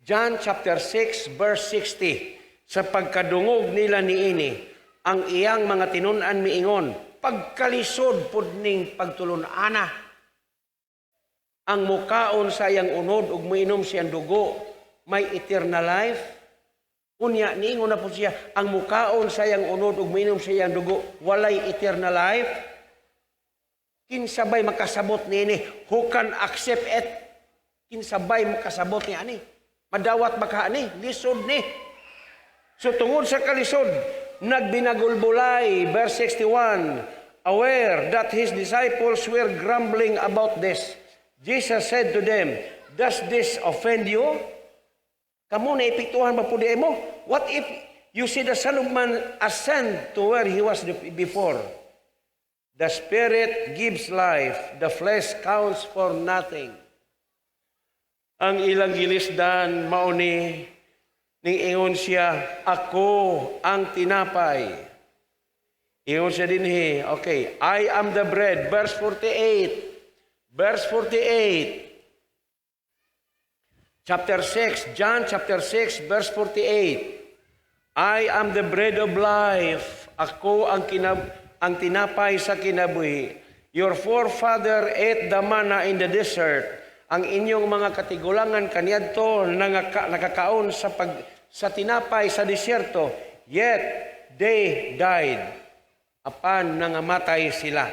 John chapter 6, verse 60, sa pagkadungog nila niini, ang iyang mga tinun-an miingon, "Pagkalisod pud ning pagtulun-ana. Ang mukaon sa iyang unod ug moinom siyang dugo, may eternal life." Unya, niingon na po siya, ang mukaon sa iyang unod ug minom sa iyang dugo, walay eternal life. Kinsabay makasabot niini? Who can accept it? Kinsabay makasabot ni ani? Madawat baka ani? Lisod ni. So tungod sa kalisod, nagbinagulbulay, verse 61, aware that his disciples were grumbling about this, Jesus said to them, "Does this offend you?" Kamo na epektuhan ba po di mo? What if you see the Son of Man ascend to where he was before? The Spirit gives life, the flesh counts for nothing. Ang ilang gilisdan mao ni ning ingon siya, "Ako ang tinapay." Ingon siya dinhi, okay, "I am the bread." Verse 48. Verse 48. Chapter 6, John chapter 6, verse 48. "I am the bread of life." Ako ang tinapay sa kinabuhi. "Your forefather ate the manna in the desert." Ang inyong mga katigulangan kaniadto nakakaon sa tinapay sa disyerto. "Yet they died." Apan nangamatay sila.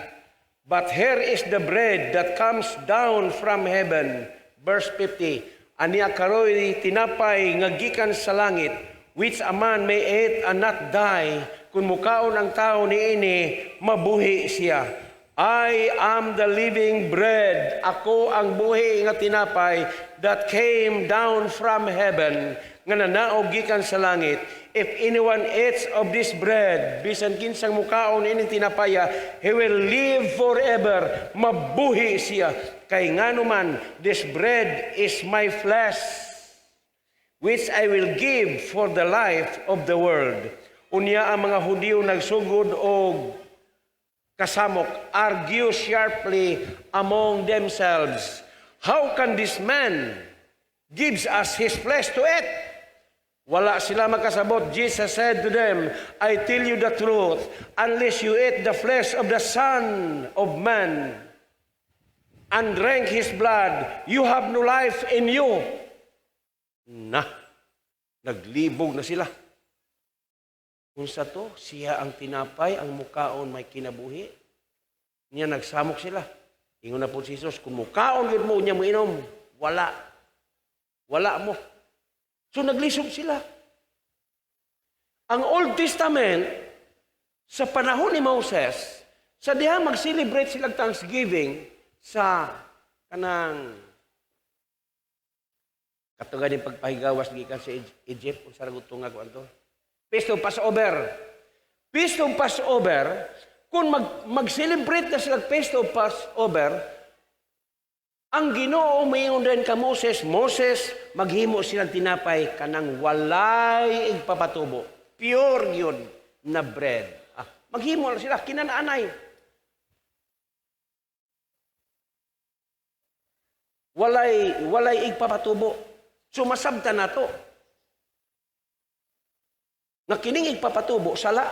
"But here is the bread that comes down from heaven." Verse 50. "Ania karoy tinapay nga gikan sa langit, which a man may eat and not die." Kung mukaon ang tao niini, mabuhi siya. "I am the living bread." Ako ang buhi nga tinapay "that came down from heaven," nga nanaog gikan sa langit. "If anyone eats of this bread," bisan kinsang mukaon ining tinapaya, "he will live forever." Mabuhi siya. Kay nganuman, "this bread is my flesh, which I will give for the life of the world." Unya ang mga Hudiyo nagsugod og kasamok, argue sharply among themselves, "How can this man gives us his flesh to eat?" Wala sila makasabot. Jesus said to them, "I tell you the truth, unless you eat the flesh of the Son of Man and drink his blood, you have no life in you." Na, naglibog na sila. Kung sa to, siya ang tinapay, ang mukaon may kinabuhi. Niya nagsamok sila. Ingon na po si Jesus, kung mukaon yun mo, niya mo inom, wala. Wala mo. So naglisod sila. Ang Old Testament, sa panahon ni Moses, sa diha mag-celebrate sila Thanksgiving sa kanang katugad ng pagpahigawas gikan sa Egypt, unsa ra gud nga kuan to? Feast of Passover. Feast of Passover, kung mag-celebrate na sila Feast of Passover, ang Ginoo moingon din ka Moses, "Moses, maghimo silang tinapay kanang walay igpapatubo." Pure yun na bread. Ah, maghimo lang sila, kinanaanay. Walay igpapatubo. Sumasabta na to. Nga kining igpapatubo, sala.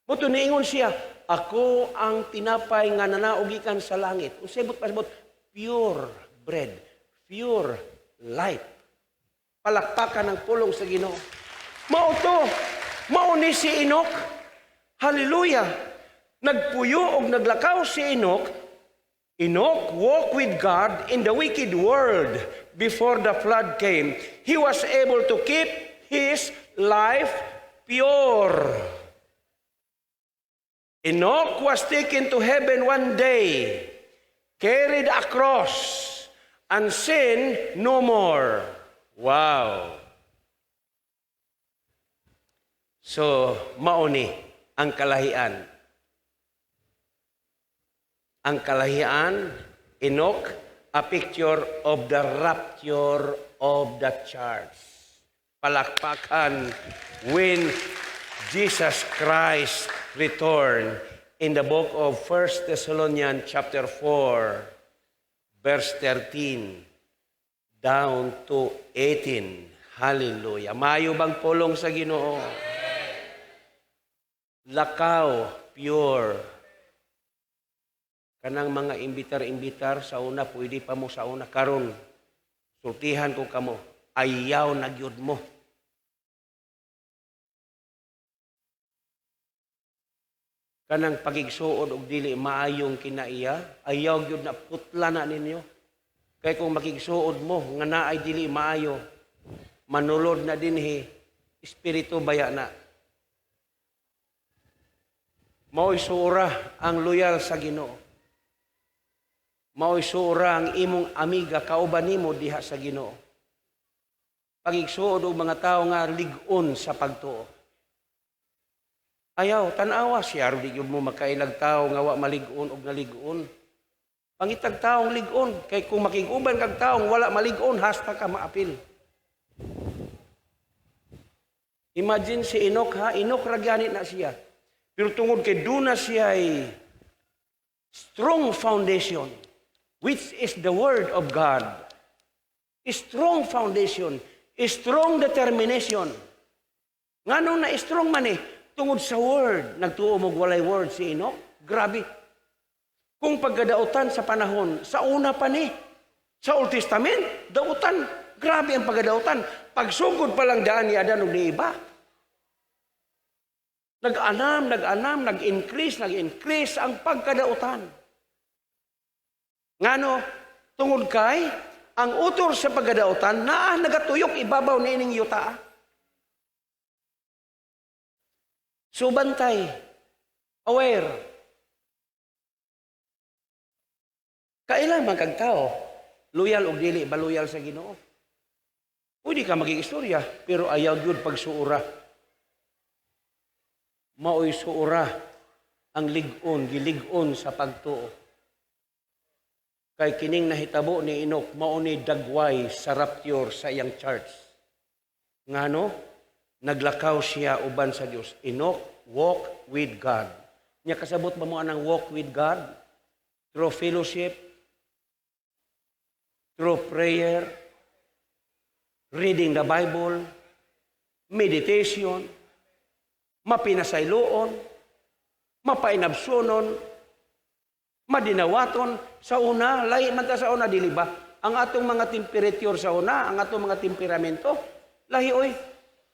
Mao to niingon siya, "Ako ang tinapay nga nanaog gikan sa langit." Unsay buot pasabot? Pure bread, pure life. Palakpakan ng pulong sa Ginoo. Mao to, mao ni si Enoch. Hallelujah. Nagpuyo og naglakaw si Enoch. Enoch walked with God in the wicked world before the flood came. He was able to keep his life pure. Enoch was taken to heaven one day, carried across, and seen no more. Wow. So, mauni ang kalahian. Ang kalahian, Enoch, a picture of the rapture of the church. Palakpakan when Jesus Christ returned in the book of 1 Thessalonians chapter 4, verse 13 down to 18. Hallelujah. Mayo bang pulong sa Ginoo? Lakaw, pure. Kanang mga imbitar-imbitar sa una, pwede pa mo sa una. Karon, sultihan ko kamo, ayaw na gyud mo. Kanang pagigsuod og dili maayong kinaiya, ayaw gyud na, putla na ninyo. Kay kung makigsuod mo nga naay dili maayo, manulod na dinhi, espiritu baya na. Mao'y suura ang loyal sa Ginoo. Mao'y suura ang imong amiga, kauban nimo diha sa Ginoo. Pagigsuod og mga tawo nga lig-on sa pagtuo. Ayaw, tan-awa siya, di gyud mo makailag tao nga wa malig-on og nalig-on. Pangitag taong lig-on, kay kung makig-uban kag taong wala malig-on, hasta ka maapil. Imagine si Enoch ha, Enoch ra gani na siya. Pero tungod kay duna siya ay strong foundation, which is the word of God. Strong foundation, strong determination. Ngano na strong man eh? Tungod sa word. Nagtuo mo walay word si Enoch? Grabe. Kung pagkadautan sa panahon, sa una pa ni, sa Old Testament, dautan. Grabe ang pagkadautan. Pagsugod pa lang daan ni Adan ug ni Eva. Nag-anam, nag-anam, nag-increase, nag-increase ang pagkadautan. Ngano, tungod kay, ang utor sa pagkadautan, naa nagatuyok ibabaw ni ining yuta. So bantay, aware. Kailan man kag tao, loyal og dili ba loyal sa Ginoo? Pwede ka maging istorya, pero ayaw gyud pagsuura. Maoy suura ang lig-on, gilig-on sa pagtuo. Kay kining nahitabo ni Enoch, mao ni dagway sa rapture sa iyang church. Ngano? Naglakaw siya uban sa Dios. Enoch walk with God. Nya kasabot ba mo anang walk with God? Through fellowship, through prayer, reading the Bible, meditation, mapinasayloon, mapainabsonon, madinawaton. Sa una, lahi man ta sa una, dili ba? Ang atong mga temperature sa una, ang atong mga temperamento, lahi oy.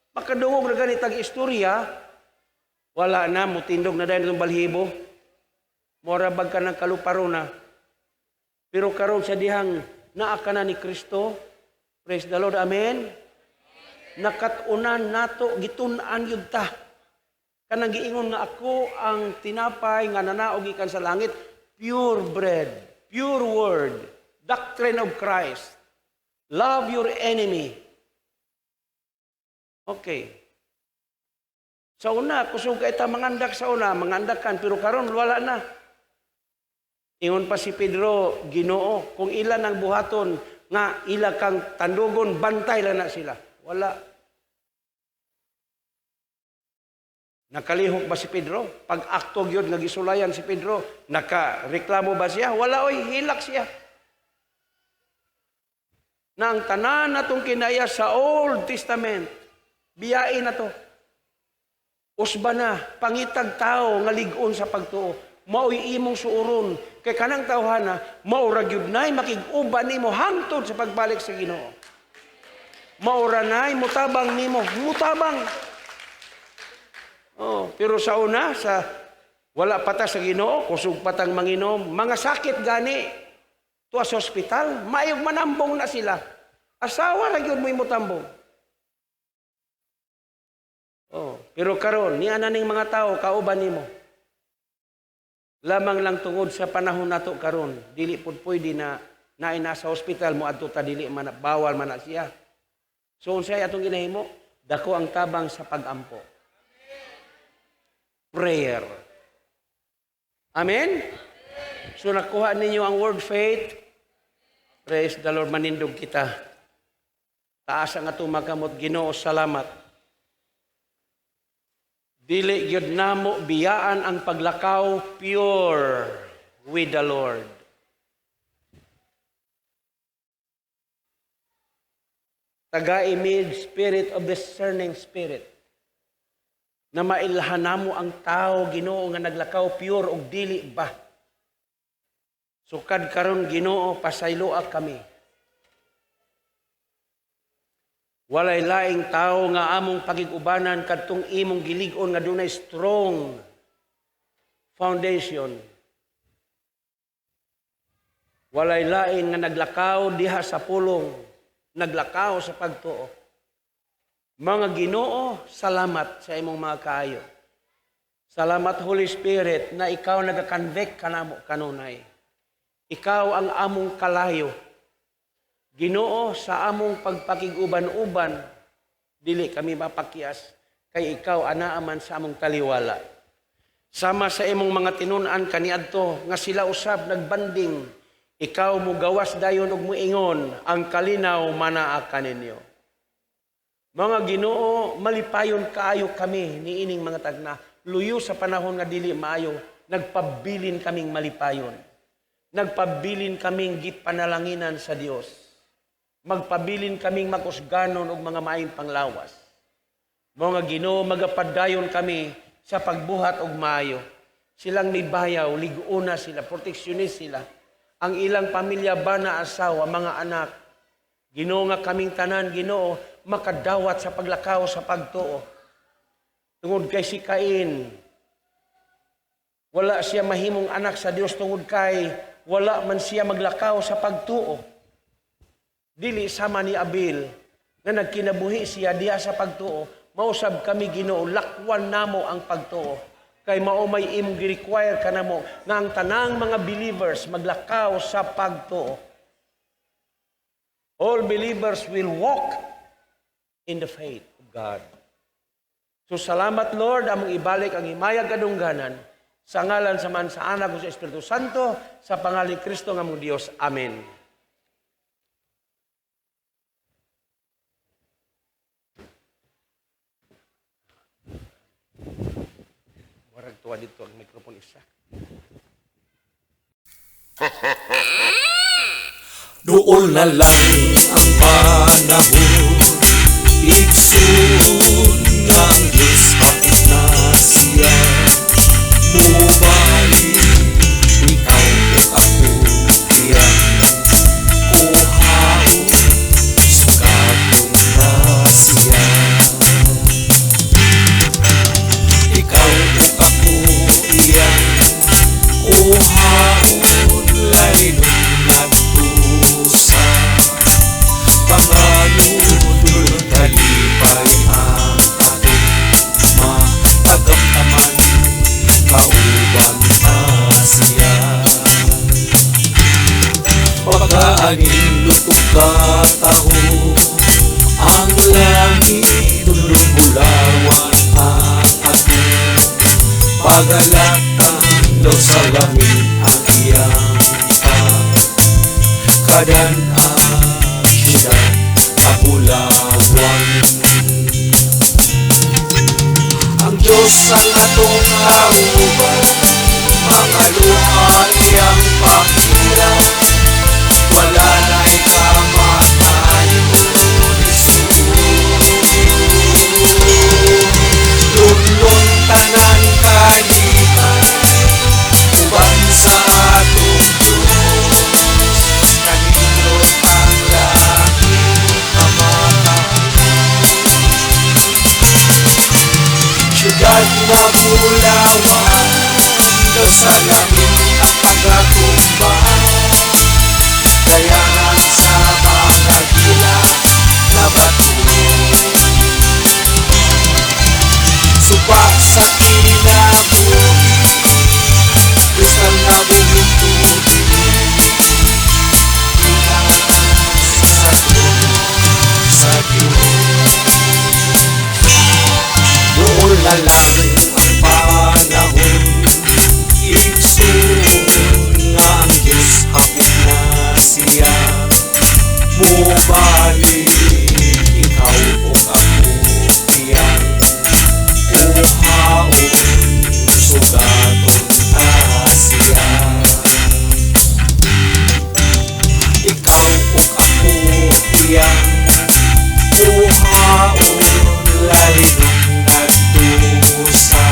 Makadungog na ganitag istorya, wala na, mutindog na dahil itong balhibo. Mora bag ka ng kaluparo na. Pero karon sa dihang naa ka na ni Kristo, praise the Lord, amen. Nakatunan nato, gitun-an yun ta. Kanang giingon nga ako ang tinapay nga nanaog gikan sa langit, pure bread, pure word, doctrine of Christ. Love your enemy. Okay. Sa una, kusog kay ta mangandak sa una, mangandakan, pero karon wala na. Ingon pa si Pedro, Ginoo, kung ilan ang buhaton nga ila kang tandugon, bantay lang na sila. Wala. Nakalihok ba si Pedro? Pag-akto gyud nga gisulayan si Pedro, nakareklamo ba siya? Wala oy, hilak siya. Na ang tanan natong kinaya sa Old Testament, biyain na to. Usba na, pangitag tao nga lig-on sa pagtuo. Mao'y imong suuron. Kay kanang tawhana, mao ra gyud nay makig-uban nimo hangtod sa pagbalik sa Ginoo. Mao ra nay mutabang nimo, mutabang. Oh, pero sa una, sa wala pa ta sa Ginoo, kusog pa tang manginom, mga sakit gani tuwa sa ospital, maayog manambong na sila. Asawa ra gyud mo imutambong. Oh, pero karon niya na ning mga tao kauban nimo. Lamang lang tungod sa panahon nato karon, dili pud pwede na naay nasa ospital mo adto ta, dili man bawal man na siya. So unsay atong ginahimo? Dako ang tabang sa pagampo. Prayer. Amen? So nakuha ninyo ang word faith. Praise the Lord, manindog kita. Taas ang atong makamot, Ginoo, salamat. Dili gyud namo biyaan ang paglakaw pure with the Lord. Taga-imig spirit of discerning spirit. Na mailhan namo ang tao, Ginoo, nga naglakaw pure og dili ba. Sukad karon, Ginoo, pasayloa kami. Walay laing tao nga among pagig-ubanan kadtong imong gilig-on nga dunay strong Foundation. Walay lain nga naglakaw diha sa pulong, naglakaw sa pagtuo. Mga Ginoo, salamat sa imong mga kaayo. Salamat, Holy Spirit, na ikaw nagakonvict kanamo kanunay. Ikaw ang among kalayo. Ginoo, sa among pagpakig-uban-uban, dili kami mapakyas kay ikaw anaa man sa among taliwala. Sama sa imong mga tinun-an kaniadto nga sila usab nagbanding, ikaw mo gawas dayon ug moingon, "Ang kalinaw manaa kaninyo." Mga Ginoo, malipayon kaayo kami niining mga tagna. Luyo sa panahon nga dili maayo, nagpabilin kaming malipayon. Nagpabilin kaming gipanalanginan sa Dios. Magpabilin kaming makusganon og mga maayong panglawas. Mga Ginoo, magapadayon kami sa pagbuhat og maayo. Silang mibayaw, lig-una sila, protectionist sila. Ang ilang pamilya, bana, asawa, mga anak. Ginoo, nga kaming tanan, Ginoo, makadawat sa paglakaw sa pagtuo. Tungod kay si Cain, wala siya mahimong anak sa Dios tungod kay wala man siya maglakaw sa pagtuo. Dili sama ni Abel nga nagkinabuhi siya diha sa pagtuo. Mausab kami, Ginoo, lakwan namo ang pagtuo. Kay mao may imong gi-require kanamo nga ang tanang mga believers maglakaw sa pagtuo. All believers will walk in the faith of God. So salamat, Lord, among ibalik ang himayag kadungganan sa ngalan sa Amahan, sa Anak ug sa Espiritu Santo, sa pangalan ni Kristo nga among Dios. Amen. Warag tuwa dito ang microphone isa. Doon na lang ang panahon, igsoon, nga ang Diyos hapit na siya mubalik, ikaw ug ako iyang kuhaon, sugaton na siya. Ikaw ug ako iyang kuhaon, lalinon ngadto sa panganod, kalipay ang atong matagamtaman, kauban ta siya. Pagkaanin og kataho ang langit, bulawan ang atong pagalatan, daw salamin ang iyang kadan-an, siyudad nga bulawan. Ang Diyos ang atong kauban, mga luha iyang pakila, wala na'y kamatayon, igsoon. Lunlun tanan kalipay, uban sa atong Diyos, kanindot ang langit kamatahong. Siyudad nga bulawan, daw salamin ang pagatumba, dayangan sa mga gila na bato. Suba sa kinabuhi, kristal nga buhing tubig, gikan sa trono sa Diyos. Doon na lang ang panahon, igsoon, nga ang Diyos hapit na siya mubalik, ikaw ug ako iyang kuhaon, sugaton ta siya. Ikaw ug ako iyang kuhaon, lalinon ngadto sa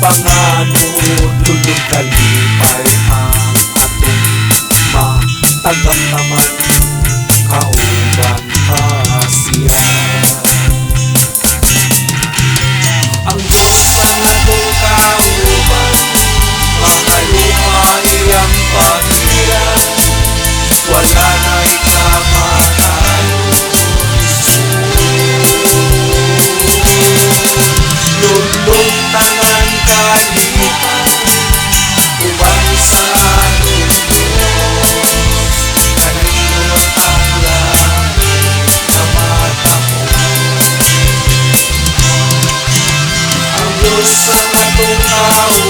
panganod, lulod kalipay ang atong matagamtaman, kauban Ikaw.